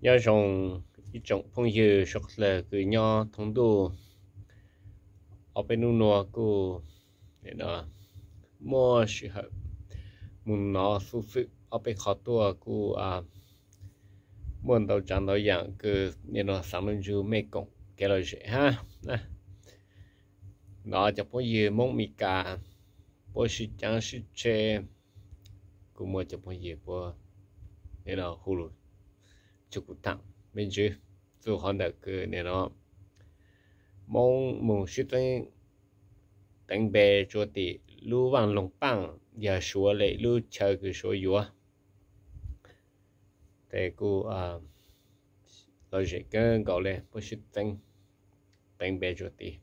Nyob zoo ib tsoom phooj ywg suav dlawg kws nyob thoob ntuj. Ob peb hnub nuav kuj muaj sij hawm mus nov xov xwm ob peb qhov tuaj kuj muaj ntau tsav ntau yaam kws nim no xaav lug nrug mej koom kev lom zem hab. Nov cov phooj ywg Moob Mes Kas puab sib caav sib tshev, kuj muaj cov phooj ywg puab hu lug cuag kuv thaam me ntsis txug qhov ntawm kws nim no Moob moog sib teeb teev npe rua tim lub Vaaj Loog Paaj, yog Suav le lub chaw kws Suav yuav. Tes kuj lom zem kawg nkaus le puab sib teeb teev npe rua tim.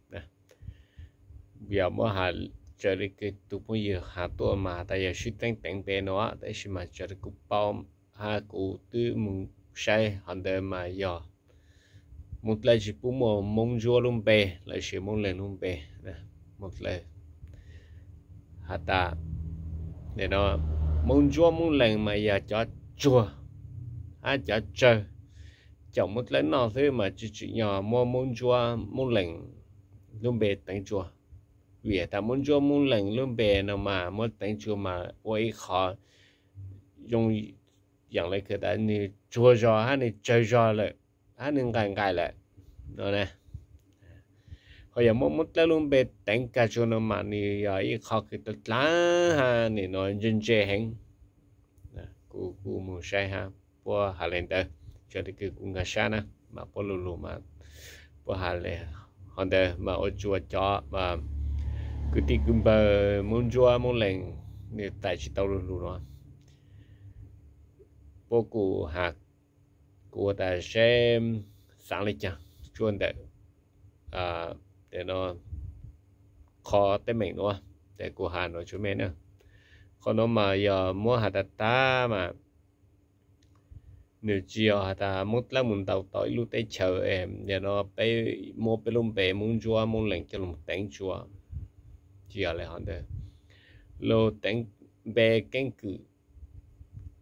Yog muab has raws le kws tug phooj ywg has tuaj mas tas yog sib teeb teev npe no, tab sis mas raws le kuv paub hab kuv twb moog saib hov ntawd mas yog Moob Dlawb tsi pub muaj Moob Ntsuab lub npe lossis Moob Leeg lub npe. Moob Dlawb has tas Moob Ntsuab Moob Leeg mas yog cov tsuag hab cov tsawg, caum Moob Dlawb noj xwb mas tsi tsim nyog muab Moob Ntsuab Moob Leeg lub npe teev tsua. Vim tas Moob Ntsuab Moob Leeg lub npe no mas muab teev tsua mas ua ib qho zoo yaam le kws tas nwg tsuag zog hab nwg tsawg zog lawm hab nwg nqaim nqaim lawm no. Ho yog muab Moob Dlawb lub npe teev kag tsua no mas nwg yog ib qho kws dlav dlav hab nim no ntse ntse heev. Kuv kuj moog saib hab puab has le ntawd, raws le kws kuv nkaag sab na mas puab lug lug mas puab has le hov ntawd mas ua tsua cov kwv tij kwv npawg Moob Ntsuab Moob Leeg nwg txais tsi tau lug lug no. Puab kuj has, kuv ua tas seb xaav le caag tsua ntawm qhov teeb meem nuav, tes kuv has nuav tsua mej na. Qhov nuav mas yog muab has tag tag mas nwg tsi yog has tas Moob Dlawb moog ntaus tau ib lub teb chaws es nim no peb muab peb lub npe Moob Ntsuab Moob Leeg coj lug teev tsua. Tsi yog le hov ntawd, lug teev npe keeb kwm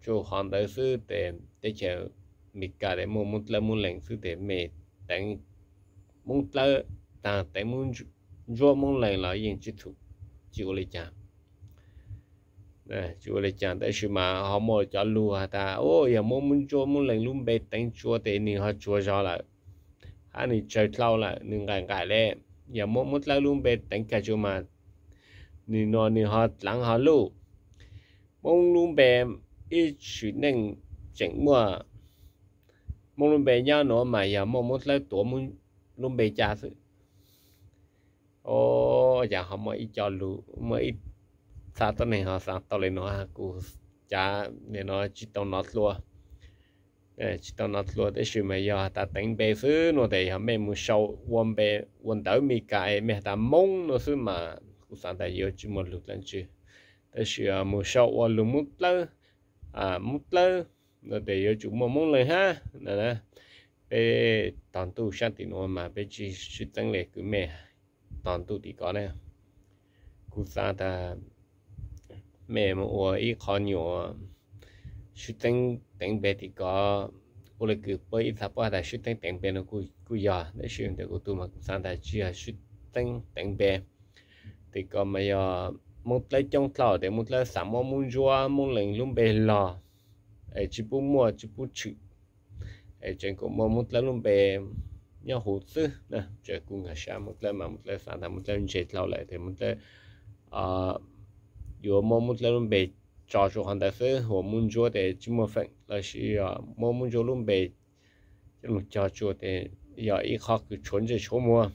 tsua hov ntawd xwb tes teb chaws Amelikas tes muaj Moob Dlawb Moob Leeg xwb tes mej teev Moob Dlawb taag teev Ntsuab Moob Leeg los yeej tsi txhum, tsi ua le caag, tsi ua le caag. Tab sis mas ho muaj cov lug has tas yog muab Moob Ntsuab Moob Leeg lub npe teev tsua tes nwg ho tsuag zog lawm hab nwg tsawg dlhau lawm, nwg nqaim nqaim le. Yog muab Moob Dlawb lub npe teev kag tsua mas nwg no nwg ho dlaav ho luj. Moob lub npe ib tsim neej tseem muaj, Moob lub npe nyob nuav mas yog muaj Moob Dlawb tuav lub npe ca xwb. Yog ho muaj ib co lug, muaj ib txha tuab neeg ho xaav tau le nuav, kuv cav nim no tsi tau nov dlua, tsi tau nov dlua. Tab sis mas yog tas teev npe xwb no tes yog mej moog sau ua npe ua ntawv Amelikas es mej has tas Moob no xwb mas kuv xaav tas yuav tsi muaj lug dlaab tsi. Tab sis moog sau ua lug Moob Dlawb, Moob Dlawb no tes yuav tsum muaj Moob Leeg hab na. Peb tog ntuj sab tim nuav mas peb tsi sib txeeb le kws mej tog ntuj tim ko na. Kuv xaav tas mej moog ua ib qho nyuam sib teeb teev npe tim ko, ua le kws puab ib txha puab has tas sib teeb teev npe no kuj yog, tab sis ntawm kuv tug mas kuv xaav tas tsi yog sib teeb teev npe tim ko mas yog Moob Dlawb coob dlhau tes Moob Dlawb xaav muab Moob Ntsuab Moob Leeg lub npe lug es tsi pub muaj tsi pub tshwm, es tseem kuj muaj Moob Dlawb lub npe nyob huv xwb na. Tseem kuj nkaag sab Moob Dlawb mas Moob Dlawb xaav tas Moob Dlawb ntse dlhau lawm tes Moob Dlawb yuav muab Moob Dlawb lub npe tso tsua qhov ntawd xwb, ua Moob Ntsuab tes tsi muaj feem lossis yog muab Moob Ntsuab lub npe coj lug cog tsua tes yog ib qho kws tshuav ntsej tshuav muag.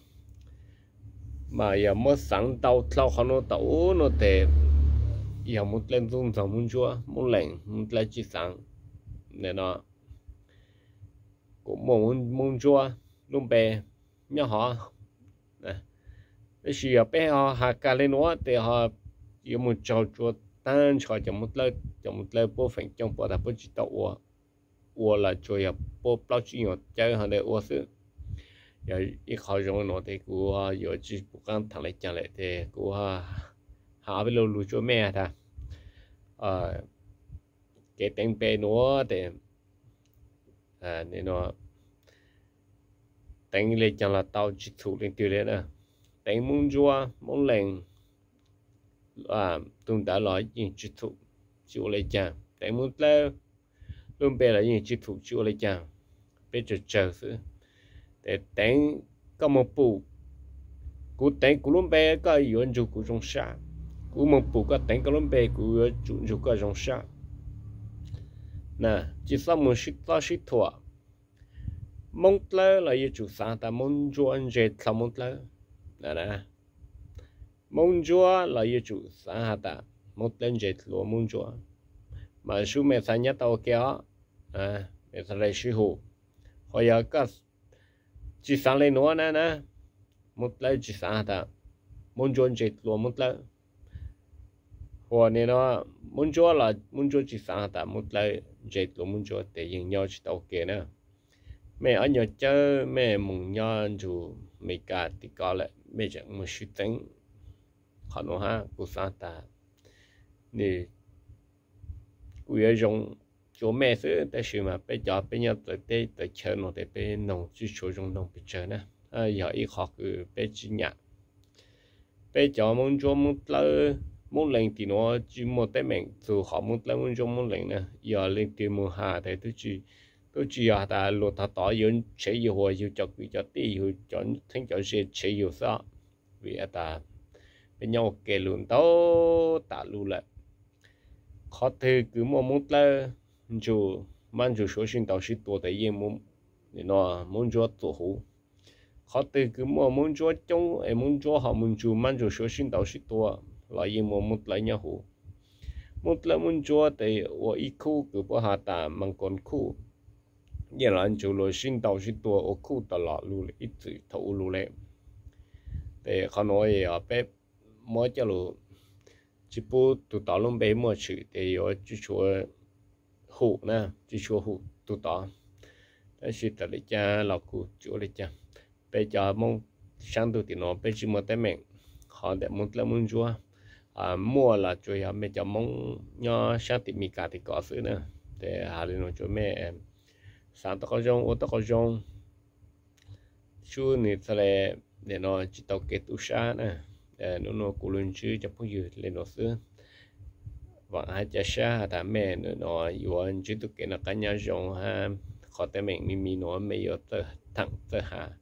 Mas yog muab xaav ntau dlhau qhov nuav tau ub no tes yog Moob Dlawb ntxub ntxaug Moob Ntsuab Moob Leeg, Moob Dlawb tsi xaav nim no kuj muaj Moob Ntsuab lub npe nyob hov. Tab sis yog peb ho has kag le nuav tes ho yuav moog tsaug tsua taag nrho cov Moob Dlawb, cov Moob Dlawb puab feem coob puab tas puab tsi tau ua, ua los tsuas yog puab plaub tsib nyuag cawb hov ntawd ua xwb. Yog ib qho zoo le nuav tes kuv yuav tsi pum qaab thaam le caag lawm tes kuv has ob peb lo lug tsua mej tas kev teev npe nuav tes Teev li caag los tau, tsi txhum leej twg li na. Teev Moob Ntsuab Moob Lees tug ntawd los yeej tsi txhum, tsi ua li caag. Teev Moob Dlawb lub npe los yeej tsi txhum, tsi ua li caag. Peb tsawg tsawg xwb. Tes teev koj moog pum, kuv teev kuv lub npe koj yuav nrug kuv zoo sab. Kuv moog pum koj teev koj lub npe kuv yuav tsum nrug koj zoo sab. Na, tsi xob moog sib txob sib thuam. Moob Dlawb los yuav tsum xaav tas Moob Ntsuab ntse dlhau Moob Dlawb. Moob Ntsuab los yuav tsum xaav has tas Moob Dlawb ntse dlua Moob Ntsuab. Mas sub mej xaav nyob tau ua ke os, mej xaav le sib hum. Ho yog koj tsi xaav le nuav na na, Moob Dlawb tsi xaav has tas Moob Ntsuab ntse dlua Moob Dlawb. Ua li no, Moob Ntsuab los Moob Ntsuab tsi xaav has tas Moob Dlawb ntse dlua Moob Ntsuab, tes yeej nyob tsi tau ua ke na. Mej ob nyuas cawb mej moog nyob nrug Amelikas tim ko lawm, mej tseem moog sib txeeb. Qhov nuav hab kuv xaav tas nwg, kuv yuav zoo rua mej xwb, tab sis mas peb cov peb nyob txawv teb txawv chaw nuav tes peb noog tsi tshua zoo noog pes tsawg na. Yog ib qhov kws peb tsi nyam. Peb cov Moob Ntsuab Moob Dlawb Moob Lees tim nuav tsi muaj teeb meem txug qhov Moob Dlawb Moob Ntsuab Moob Lees na. Yog leej twg moog has tes tub tsi yog has tas luag tog tod yuav tshev yug, ua yug cov kwv cov tij, yug cov theeb cov ze tshev yug xwb. Vim has tas peb nyob ua ke lug ntau tas lug lawm. Qhov twg kws muaj Moob Dlawb nrug, mab nrug suav sib ntaus sib tua tes yeej muaj Moob Ntsuab txuam huv. Qhov twg kws muaj Moob Ntsuab coob es Moob Ntsuab ho moog nrug mab nrug suav sib ntaus sib tua los yeej muaj Moob Dlawb nyob huv. Moob Dlawb Moob Ntsuab tes ua ib khub kws puab has tas Mas Koos Khuj, yeej los nrug luag sib ntaus sib tua ua khuj tas los lug ib txwm thaum ub lug le. Tes qhov nuav yog peb muab coj lug tsi pub tug tod lub npe muaj tshwm tes yuav tsi tshua hum na, tsi tshua hum tug tod. Tab sis txawm le caag los kuj tsi ua le caag. Peb cov Moob sab ntug tim nuav peb tsi muaj teeb meem. Qhov ntawm Moob Dlawb Moob Ntsuab muaj los tsuas yog mej cov Moob nyob sab tim Amelikas tim ko xwb na. Tes has le nuav tsuas mej xaav tau qhov zoo ua tau qhov zoo. Sub nwg txhaj le, nim no tsi tau kev tub sab na. Nub nua kuv lug ntsib cov phooj ywg le nuav xwb. Vaam hab ca sab has tas mej nub nua yuav ntsib tug kev noj qab nyob zoo hab qhov teeb meem me me nuav mej yuav txawj thaam txawj has.